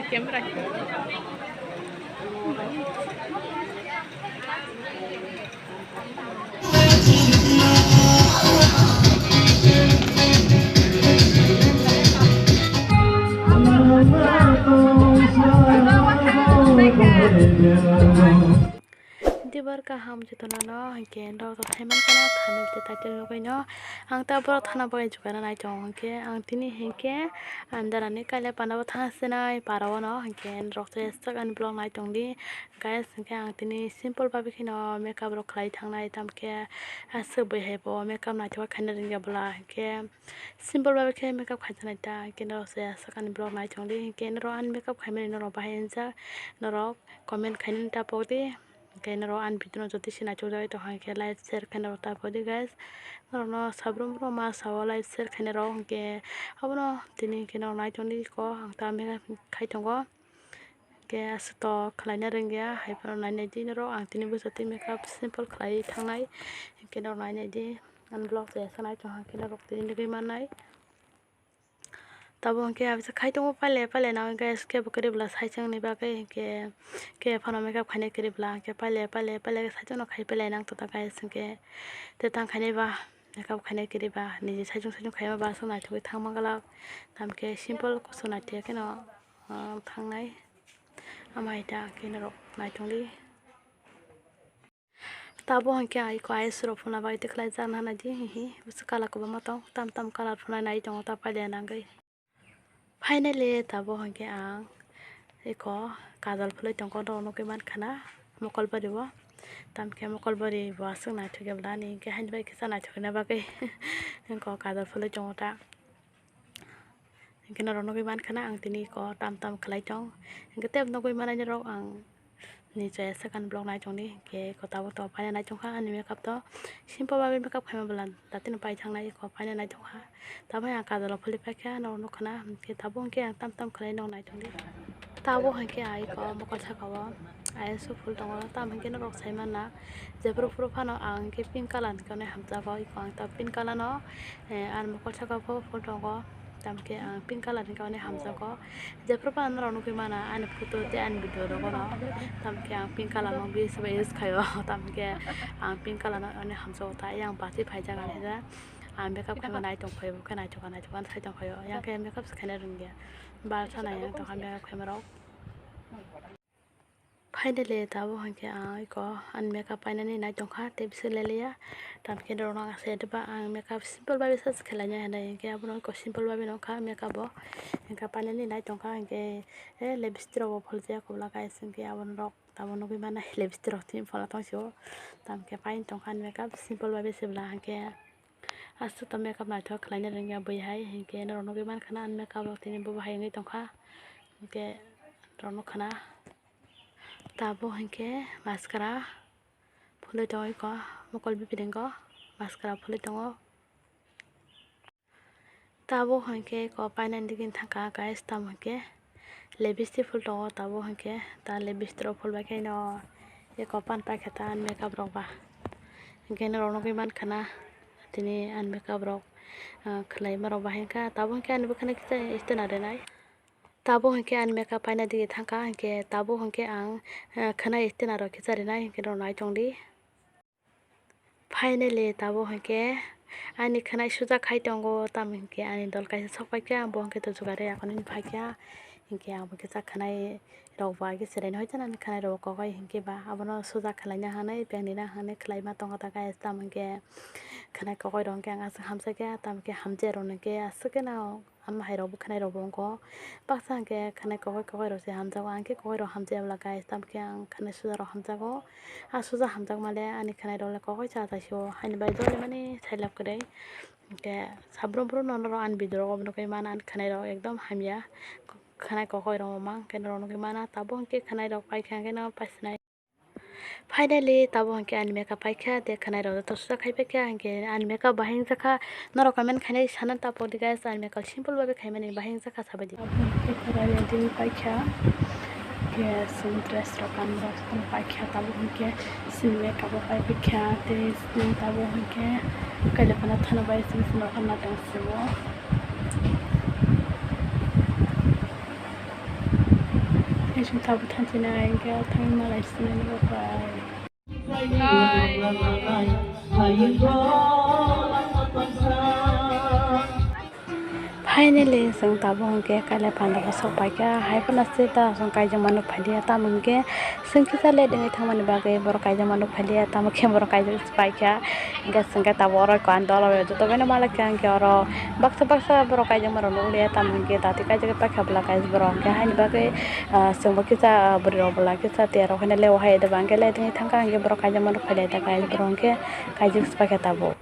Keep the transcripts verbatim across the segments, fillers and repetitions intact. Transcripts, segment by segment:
Camera. Dibar kaham jotono no, hwnkhe norok to thaiman khana thani te title nugwi no. Ang ta borok thana bagwi jukaina nai tongo, hwnkhe ang tini hwnkhe ang darani kaila panda bo thang sinai para o no, hwnkhe norok to sak ani vlog nai tong di. Guys, hwnkhe ang tini simple babi kheno makeup rok khlai thangnai, tamkhe aswk bwihai bo makeup naithok khaina rwngya bwla, hwnkhe simple babi khe makeup khai thangnai ta, hwnkhe norok se sak ani vlog nai tong di, hwnkhe norok ani makeup khaimani norok bahai wngjak, norok comment khainani ta pok di. Hwnkhe norok ani video no jodi se naithok jagwi tongkha hwnkhe like share khaina rok ta pok di guys. Norok no sabrum rok ma sao like share khaina rok hwnkhe abono tini hwnkhe norok nai tong di ko ang ta makeup khai tongo. Hwnkhe aswk to khlaina rwngya, hai phano nai nai di norok. Ang tini bwsa twi makeup simple khlai thangnai, hwnkhe norok nai nai di. Ani vlog se asa nai tongkha hwnkhe norok tini nugwi mannai. Tabuk hwnkhe abisa khai tongo pailai pailai no, hwnkhe kebo kwrwi bwla saichung ni bagwi, hwnkhe khe phano makeup khainai kwrwi bwla, hwnkhe pailai pailai pailai saichung no khai pailai nang tongkha guys, hwnkhe tei tang khainai ba makeup khainai kwrwi ba niji saichung saichung khaima ba aswk naithogwi thangma glak, tamkhe simple kusu naithok kheno, ah, thangnai. Ama hai ta khe norok naithok di. Tabuk hwnkhe ang eko eyes rok phuna bagwi tikhlai jak nana di hihi bwswk kala kwbangma tong, tam tam colour phunai nai tongo ta pailai nangwi. Finally tabuk hwnkhe ang eko kajal phulwi tongkha norok nugwi mankha na mokol bari o, tamkhe mokol bari bo aswk naithok ya bwlani hwnkhe haini bai kisa naithok na bagwi eko kajal phulwi tongo ta. Hwnkhe norok nugwi mankha na ang tini eko tam tam khlai tong. Hwnkhe tei nugwi manai norok ang ni chaya second vlog nai tong di. Hwnkhe eko tabuk to paina nai tongkha ani makeup to simple babi makeup khaima bwla datino pai thangnai eko paina nai tongkha. Tabuk ang kajalo phulwi paikha norok nukha na hwnkhe tabuk hwnkhe ang tam tam khlai nog nai tong di. Tabuk hwnkhe ang eko mokol saka o eyes o phul tongo tamo hwnkhe norok sai manna jephru phuru phano ang hwnkhe pink colour ni khe hamjago eko ang ta pink colour no. Eh, ani mokol saka o phul tongo, tamkhe ang pink colour ni khe hamjago. Jephru phano norok nugwi mana ani photo tei ani video rogo no, tamkhe ang pink colour no use bai use khaio, tamkhe ang pink colour no ani hamjago ta, yang bachwi phaijak ani da. Ang makeup khaima nai tong phaio, bokhe naithok naithok sai tong phaio, yang khe makeup se khaina rwngya, bal sana yang tongkha makeup khaima rok. Finally tabuk hwnkhe ang eko ani makeup painani nai tongkha tei bisingo leleya. Tamkhe norokno ang sai diba ang makeup simple bai sa khlainai hinwi hinkhe abono eko simple bai nokha makeup bo. Hinkhe painani nai tongkha hinkhe lipstick rok bo pholjak kubla guys hinkhe abono rok tamo nugwi mano lipstick rok tini phola tongsi o. Tamkhe paini tongkha ani makeup simple bai se bwla hinkhe aswk to makeup naithok khlaina rwngya bui hai hinkhe norok nugwi mankha na ani makeup rok tini bo bahai wngwi tongkha hinkhe norok nukha na. Tabuk hinkhe mascara phulwi tongo eko mokol biphiringo mascara phulwi tongo. Tabuk hinkhe eko painani digini thangkha guys tamo hinkhe lipstick phul tongo tabuk hinkhe ta lipstick rok phulbai khe no eko pan paikha ta ani makeup rok ba hinkhe norok nugwi mankha na tini ani makeup rok ah, khlaima rok bahai wngkha tabuk hinkhe ani bwkhani kisa stenari nai. Tabuk hinkhe ani makeup paina digi thangkha hinkhe tabuk hinkhe ang, eh, khwnai stenaro kisa rinai hinkhe norok nai tongdi. Finally tabuk hinkhe ani khwnai sujak khai tongo tamo hinkhe ani dol kaisa sok paikha bo hinkhe to jugarwi akonwi phaikha hinkhe ang bo kisa khwnai rok bo agi chwraino hoitano ani khwnai rok kokoi hinkhe ba abono sujak khlaina hinwi beng nina hinwi khlaima tongo ta guys tamo hinkhe khwnai kokoi rok hinkhe ang aswk hamjakya tamo hinkhe hamjakya rok hinkhe aswk kheno. Ama hai rok bo khwnai rok bo wngkha baksa hinkhe khwnai kokoi kokoi rok se hamjago ang khe kokoi rok hamjaya bwla guys tamkhe ang khwnai suja rok hamjago. A suja hamjak male ani khwnai rok le kokoi cha tai se o haini bai dole mani sailab kwrwi hinkhe sabrum brum no norok ani video rok nugwi mano ani khwnai rok ekdom hamya khwnai kokoi rok wngma hinkhe norok nugwi mano tabuk hinkhe khwnai rok paikha hinkhe no pasinai. Finally tabuk hinkhe ani makeup paikha tei khwnai rok joto susa khai paikha hinkhe ani makeup bahai wngjakha norok comment khainai sanani tapok di guys ani makeup simple bai khaimani bahai wngjakha sabaidi. Tabuk hinkhe khwnai ready paikha hinkhe chwng dress rok kanwi rok paikha tabuk hinkhe chini makeup bo pai paikha tei tabuk hinkhe kailai phano thana bai chini rok hamna tong sio. Chwng tabuk thanchina hingkhe thangwi malai sinani bo pai. Finally, chwng tabuk hwnkhe Kailai Panda o sok paikha. Hai phano se ta chwng kaijak mano phailiya, tamo hwnkhe chwng kisa late wngwi thangmani bagwi borok kaijak mano phailiya, tamo khe borok kaijak paikha. Hingke chwngke tabuk oro ekko ani dolo rok joto bai no malai kha, hingke oro baksa baksa borok kaijak ma rok nukliya, tamo hingke dati kaijak paikha bwla kaijak borok hingke haini bagwi, ah, chwngbo kisa, ah, bwrwi rok bwla kisa tiya rok haino lewo hai da bangke le tini thangka hingke borok kaijak ma rok phailai da kaijak borok hingke kaijak se paikha tabuk.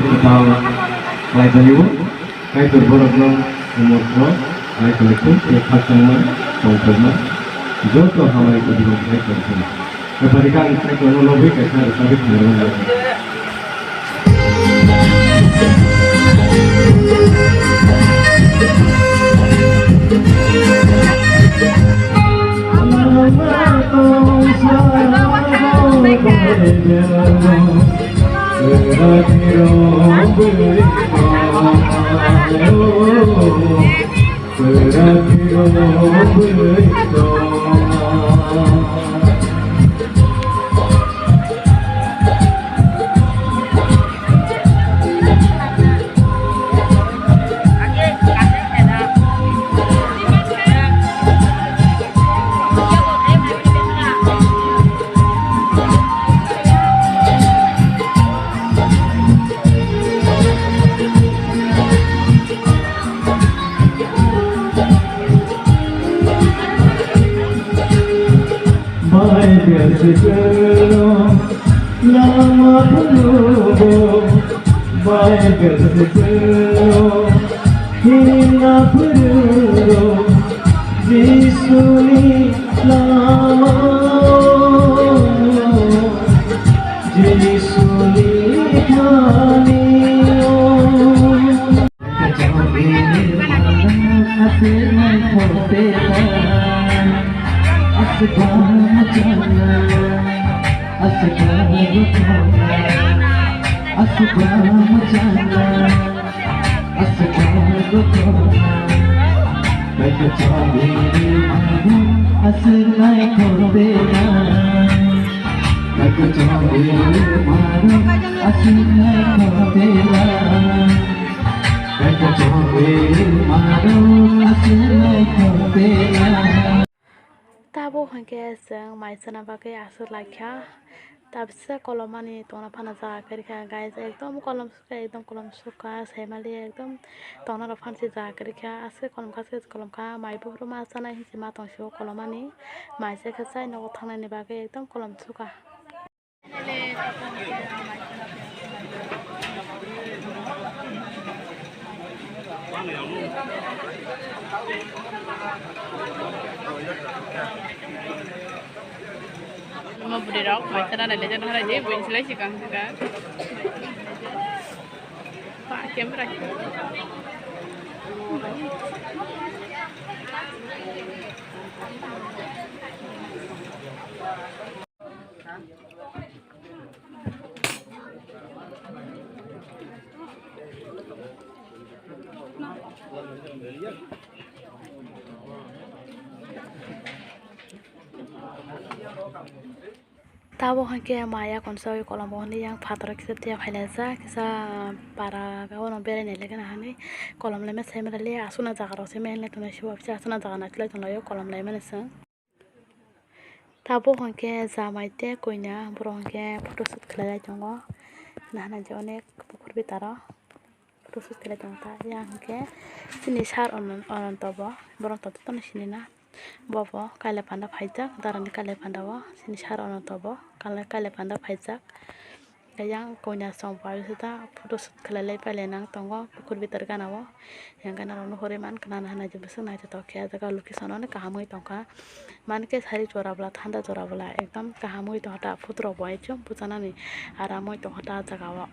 Kwtal khlai jaio. Kaitor borokno umor khno naikolwi thung tei khakchangma tongthokma joto hamari kubui khlai tongthung. Bebari khe ang Kaitorno lobwi kaisa rwchapwi khna rwmani. Bible sikiro lama phungo, Bible sikiro hina phungo, Jisuni lama, Jisuni thani. Tabuk hwnkhe chwng mai chana bagwi aswk laikha. Tabisa kolomani tongna phano jaga kwrwikha, guys, ekdom kolom sukha, ekdom kolom sukha, saimali ekdom tongna rok phansi jaga kwrwikha. Aswk kolom kha, aswk kolom kha, mai buphuru ma chanai hinsi ma tongsio kolomani, mai se khe chai nogo thangnani bagwi ekdom kolom sukha. Omo bwrwi rok mai chana nai le jana harai di, buini slai swkang swkang. Ba camera. Tabuk hwnkhe maya konsa kolombo hwnwi yang phataro kisa tiya phailaijak, kisa para gabano berai nai lekha hinwi kolom laima sai manliya, aswkno jaga rok se manya tongnai se bo aswkno jaga naitulai tonglaio kolom laimani chwng. Tabuk hwnkhe jamai tei koina borok hwnkhe photoshoot khlailai tongo. Nahana je onek bukhuk bwtaro photoshoot khlai tongo ta. Yang hwnkhe chini sir Ananto bo, borok to jotono sinina. Bo bo Kailai Panda phaijak, darani Kailai Panda o chini sir Ananto bo Kailai, Kailai Panda phaijak. Yang koina song pai sita photo shoot khlai lai pai lai nang tongo pukhur bitor gana o. Yang gana rok no hori man khna na hanai je bwswk naithotok khe ah jaga location o kaham oi tongkha. Mankhe sari jora bwla thanda jora bwla ekdom kaham oi tongkha ta photo rok bo aichuk bwchanani aram oi tongkha ta ah jaga o.